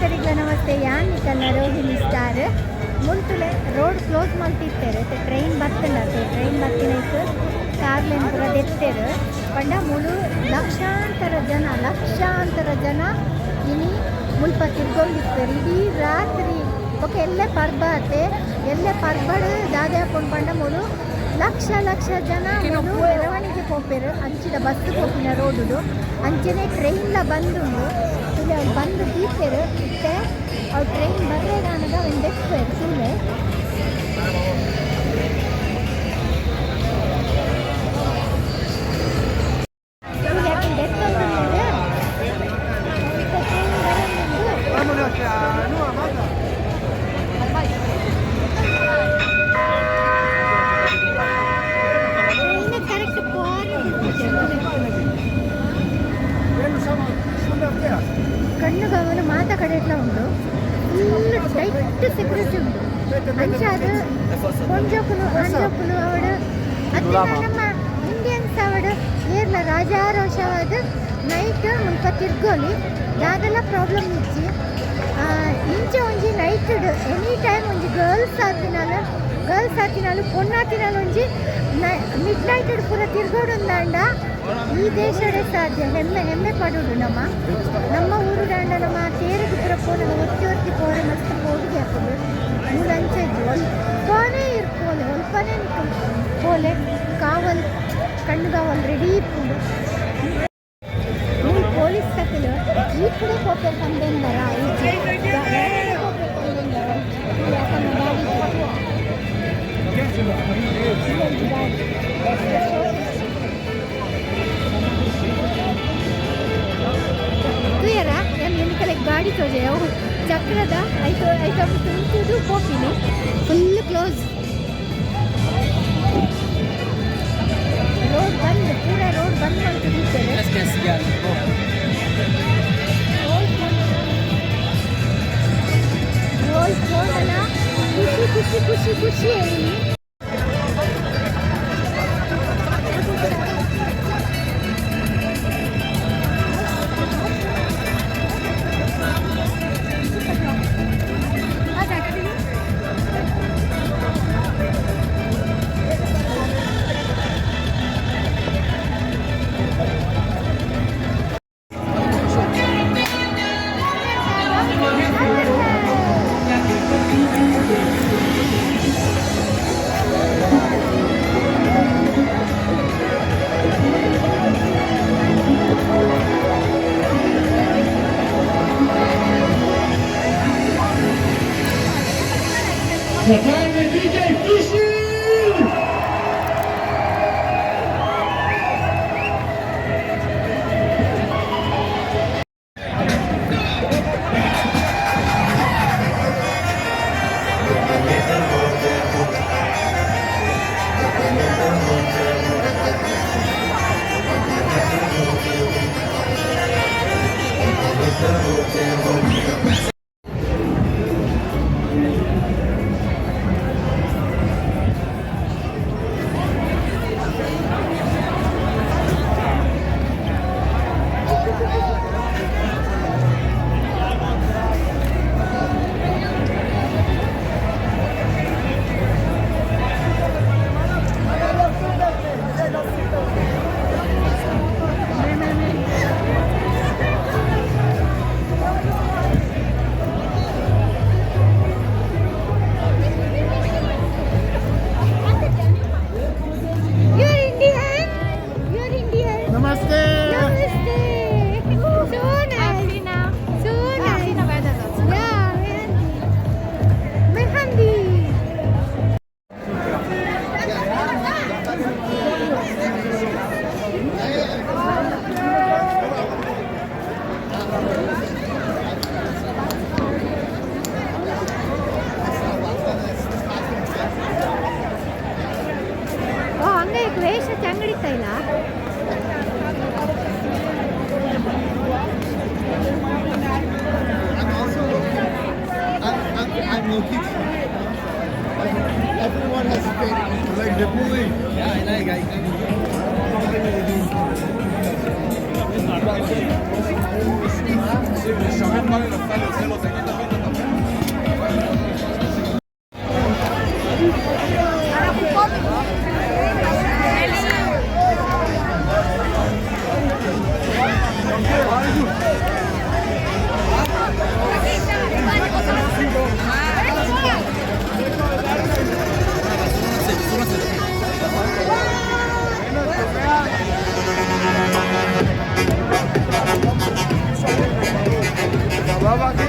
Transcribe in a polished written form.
ಮಾತರಿಗ್ಲ ನಮಸ್ತೆ. ಯಾನ್ ನಿಕಲ್ನ ರೋಹಿಣಿ ಸ್ಟಾರ್. ಮುಲ್ತುಲೆ ರೋಡ್ ಕ್ಲೋಸ್ ಮಲ್ತಿತ್ತೆರ್. ಟ್ರೈನ್ ಬತ್ತಂಡ, ಟ್ರೈನ್ ಬತ್ತಿನೈಕ್ ಕಾರ್ಲೆನ್ ಪೂರ ದೆತ್ತೆರ್. ಪಂಡ ಮುಲು ಲಕ್ಷಾಂತರ ಜನ, ಲಕ್ಷಾಂತರ ಜನ ಇನಿ ಮುಲ್ಪ ತಿರ್ಗೊಂದಿಪ್ಪೆರ್ ಇಡೀ ರಾತ್ರಿ. ಬೊಕ ಎಲ್ಲೆ ಪರ್ಬ ಅತೆ. ಎಲ್ಲೆ ಪರ್ಬಡ್ ದಾದೆ ಆಪುಂಡು ಪಂಡ, ಮುಲು ಲಕ್ಷ ಲಕ್ಷ ಜನ ಮುಲು ಮೆರವಣಿಗೆ ಪೋಪೆರ್. ಅಂಚಿದ ಬಸ್ ಪೋಪಿನ ರೋಡುಡು ಅಂಚನೆ ಟ್ರೈನ್ಲ ಬಂದುಂಡು. ತೂಲೆ, ಅವ್ಲು ಬಂದು ದೀಪೆರ್. ಇತ್ತೆ ಅವು ಟ್ರೈನ್ ಬರ್ರೆಗಾನಗ ಅವೆನ್ ದೆಪ್ಪೆರ್. ತೂಲೆ. ತೂಲೆ, ಅಕುಲು ದೆತ್ತೊಂದುಲ್ಲೆರ್. ಇತ್ತೆ ಟ್ರೈನ್ ಬರೊಂದುಂಡು. ಟ್ರೈನ್ ಕರೆಕ್ಟ್ ಪೋರೆ. ಕಣ್ಣುಗಾವಲು ಮಾತ ಕಡೆಟ್ಲ ಉಂಡು. ಫುಲ್ ಟೈಟ್ ಸೆಕ್ಯೂರಿಟಿ ಉಂಡು. ಅಂಚಾದ್ ಪೊಂಜೋಕುಲು, ಆಂಜೋಕುಲು ಅವಡು ಅತ್ತಿನ ನಮ್ಮ ಇಂಡಿಯನ್ಸ್ ಅವಡು, ಏರ್ಲ ರಾಜಾರೋಷವಾದ ನೈಟ್ ಮುಲ್ಪ ತಿರ್ಗೋಲಿ. ದಾದಲ ಪ್ರಾಬ್ಲಮ್ ಇಜ್ಜಿ. ಇಂಚ ಒಂಜಿ ನೈಟ್ ಎನಿ ಟೈಮ್ ಒಂಜಿ ಗರ್ಲ್ಸ್ ಆತಿನಾಲು, ಪೊಣ್ಣಾತಿನಾಲು ಒಂಜಿ ಮಿಡ್ ನೈಟ್ ಪೂರ ತಿರ್ಗೋಡುಂದಾಂಡ ಈ ದೇಶಡೇ ಸಾಧ್ಯ. ಹೆಮ್ಮೆ ಹೆಮ್ಮೆ ಪಡೋಡು ನಮ್ಮ. ನಮ್ಮ ಊರು ದಾಂಡ ನಮ್ಮ ತೇರಿಗೆ ಪೂರ ಪೋನಗ ಒತ್ತಿ ಒತ್ತಿ ಪೋರೆ ಮಸ್ತ್ ಪೋಡಿಗೆ ಆಪುಂಡು. ಮೂಲು ಅಂಚ ಇಜ್ಜಿ. ಒಲ್ಪನೇ ಇರ್ ಪೋಲೆ, ಒಲ್ಪನೇ ನಿಕುಲು ಪೋಲೆ, ಕಾವಲ್ ಕಣ್ಣುಗಾವಲ್ ರೆಡಿ ಇಪ್ಪುಂಡು. ಮೂಲು ಪೊಲೀಸ್ ತಕುಲು ಜೀಪುಡೆ ಪೋಪೆರ್ ಪಂದೆಂದರ ಇಜ್ಜಿ, ಪೋಪೆರ್ ಪಂದೆಂದರ. ಯಾಕಂದ್ರೆ ಗಾಡಿ ಒಂಜಿ ಗಾಡಿ ತೂಯರ, ಯಾನ್ ನಿಕಲೆಗ್ ಗಾಡಿ ತೋಜೆ. ಅವು ಚಕ್ರದ ಐತ ಐತ ಉಂತುದು ಪೋಪಿನಿ. ಫುಲ್ ಕ್ಲೋಸ್ ರೋಡ್ ಬಂದ್, ಪೂರ ರೋಡ್ ಬಂದ್ ಮಲ್ತುದಿತ್ತೆರ್. ರೋಡ್ ರೋಡ್ ಪೋಂಡಲ ಖುಷಿ ಖುಷಿ ಖುಷಿ ಖುಷಿ ಇಲ್ಲಿ. Supplying the DJ Fishy! You're Indian? You're Indian? Namaste! Namaste. So nice. So nice. Yeah, Mehndi. Mehndi. ಓ, ಹಂಗೆ ವೇಷ ಚಂಗಡಿತ ಇಲ್ಲ. I'm also I'm low-key. Everyone has favorite. Like the movie. Yeah, I like. I סבבה אחי?